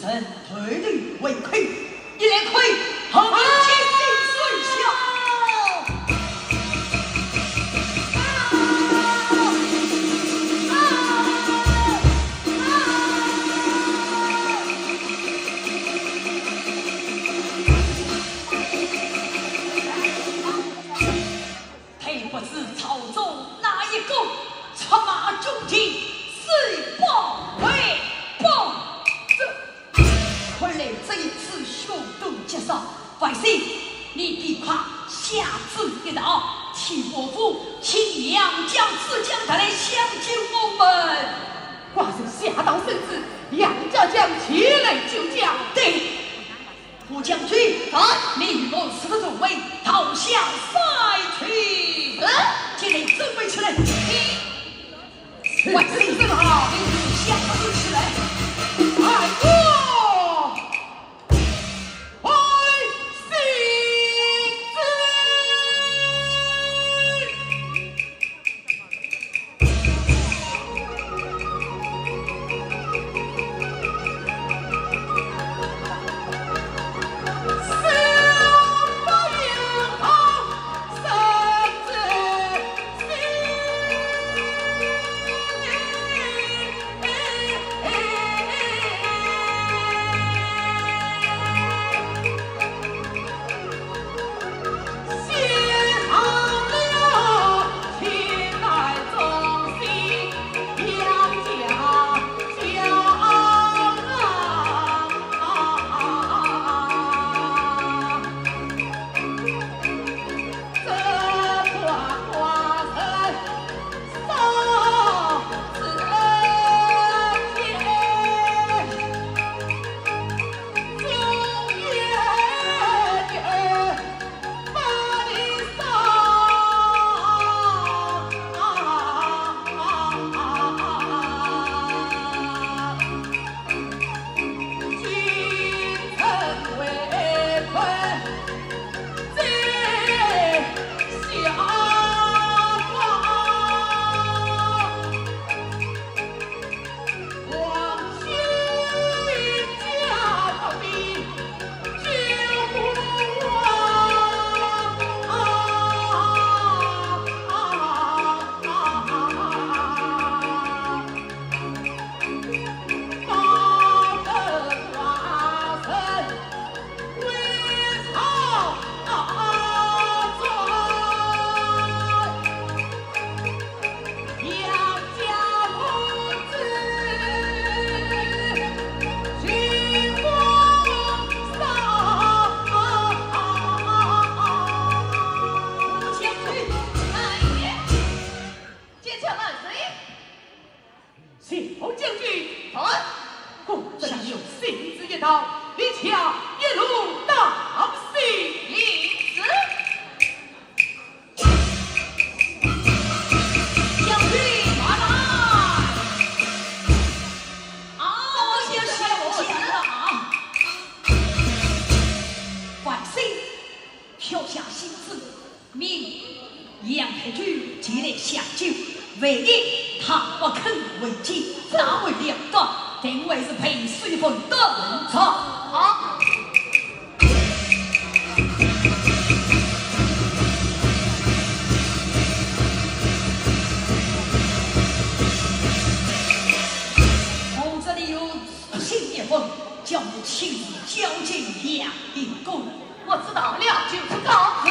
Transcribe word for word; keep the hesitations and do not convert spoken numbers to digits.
人头头为魁，你来魁，好好听听水响。配不知朝中哪一个出马中计，死保为保。这，看来这一次凶多吉少。范兴，你必快下旨一道，请伯父请杨家诸将前来相救我们。寡人下道圣旨，杨家将前来救驾。对。 胡将军，在。你与我四个众位，逃下山去。呃，进来，准备起来。是。万岁，这个好，你与我相跟起来。哎呦！万岁！ 谢侯将军。在。果真有圣旨一道，你且一路当心。领旨。将军慢来。啊，这是我讲的啊。万岁，飘下圣旨， 命杨太君前来相救，万一他不肯回京，那为了断，定会是被水分登场。我这里有书信一封，叫你亲自交给杨定国。 我知道了，就是告辞。